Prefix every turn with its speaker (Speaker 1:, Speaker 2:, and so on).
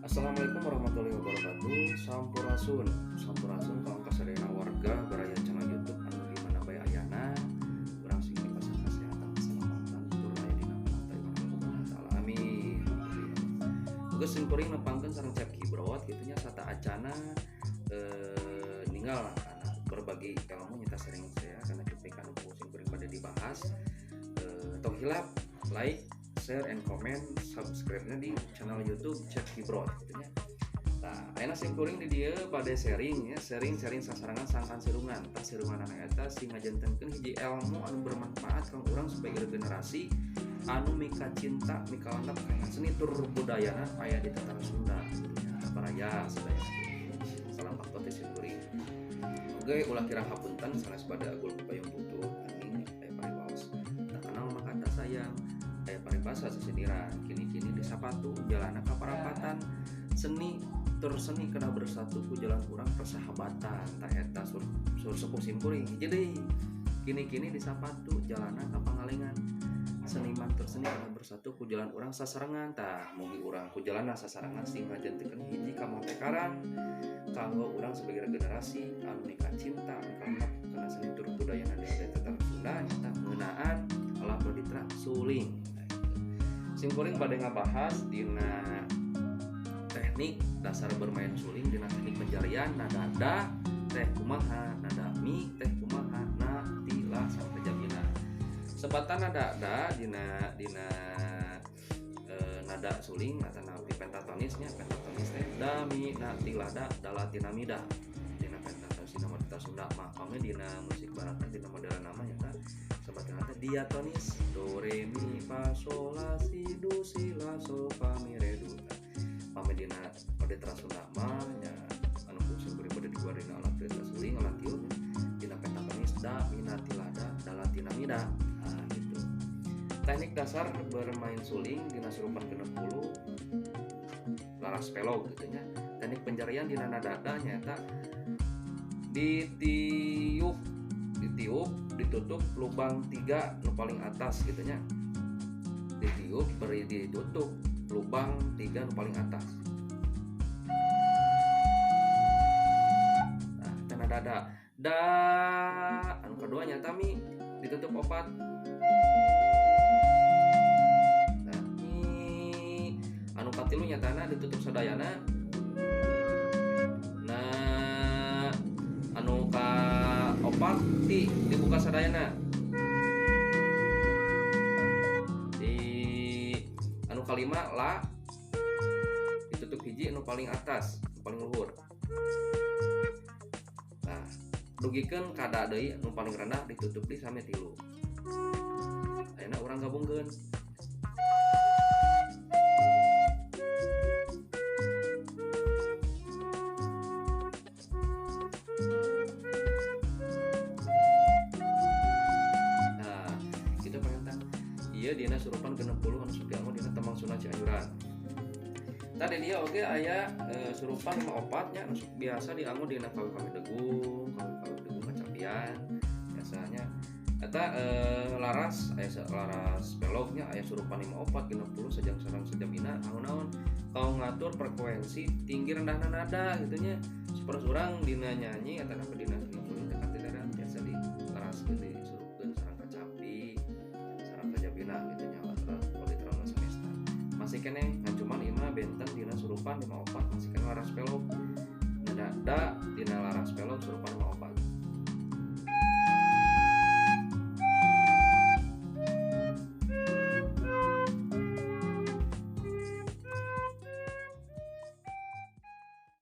Speaker 1: Assalamualaikum warahmatullahi wabarakatuh. Sampurasun, sampurasun kalau kasadayana warga baraya channel YouTube anu di mana bae ayana, urang sing dipasang kesehatan keselamatan tur aya dina panata Allah taala. Amin. Geus sing kuring nepangkeun sareng Cep Kibrot kitu nya sata acana ninggal kana berbagi ilmu nyata sering saya karena cuplikan sing kuring pada dibahas. Tong hilap like, share, and comment, subscribe-nya di channel YouTube Cep Kibrot gitu nya. Nah, ayeuna sing kuring di dieu bade sharing ya, sharing-sharing sasarangan sangkan sirungan. Tah sirungan eta sing ngajantenkeun hiji ilmu anu bermanfaat kanggo urang sebagai generasi anu mika cinta, mika landap kana seni tur budayana aya di tatar Sunda gitu nya. Baraya sadaya. Salam bakto teh sing kuring. Oke, ulah kirang hapunten sanes bade agul payung tutup anjing aya pariwaos. Tak kenal maka tak sayang. Aya paribasa sesindiran, kini-kini di sapatu jalana kaparapatan seni tur seni kena bersatu ku jalan kurang persahabatan tak eta sur sepuh simkuring. Jadi kini-kini di sapatu jalana kapangalengan seniman tur seni kena bersatu ku jalan urang sasarengan. Tah mugi urang ku jalana sasarengan sing ngajantenkeun hiji kamotekaran kanggo urang sebagai generasi anu mika cinta mika lengkap kana seni tur budaya di tatar Sunda nyata ngeunaan alat proditra suling. Simkuring bade ngabahas dina teknik dasar bermain suling, dina teknik pencarian nada da teh kumaha, nada mi teh kumaha, na ti la sampai jabina. Sebatan nada da dina nada suling atau napi pentatonisnya, pentatonis teh da mi na ti la da da la ti na mi da. Dina pentatonis dina model Sunda mah pame dina musik barat dina model nama nyata sebatan teh diatonis do re mi fa sol la si do si la sol fa mi re do. Pame dina model Sunda mah nya anu fungsi beri bade diguarina alat suling alat tiup dina pentatonis da mi na ti la da da la ti na mi da. Nah, gitu. Teknik dasar bermain suling dina surupan 60 laras pelog gitu nya. Teknik pencarian dina nada da nyata ditiup ditutup lubang 3 nu paling atas gitu nya. Ditiup beri ditutup lubang 3 nu paling atas. Nah, eta nada da. Da anu kedua nyata mi ditutup 4. Nah, mi anu katilu nyatana ditutup sadayana. Nah, anu ka opat ti dibuka sadayana. Di anu kalima la ditutup hiji anu paling atas, anu paling luhur. Nah, dugikeun kada deui anu paling rendah ditutup di sami 3. Ayeuna urang gabungkeun. Iya dina surupan 60 anu sok dianggo dina tembang Sunda Cianjuran. Tadi dia oge aya surupan 54 nya anu biasa dianggo dina kawi-kawi degung, kawi-kawi degung kacapian biasanya. Eta laras aya laras pelognya aya surupan 54 60 sejam sareng sejamina naon-naon kau ngatur frekuensi tinggi rendahna nada gitu nya. Supaya urang dina nyanyi atau apa dina suling teh katedara biasa di laraskeun disurupkeun sareng kacapi sareng kajabina gitu nya alat semesta. Masih keneh ngan cuman ieu mah benten dina surupan 54 masih keneh laras pelog. Nada da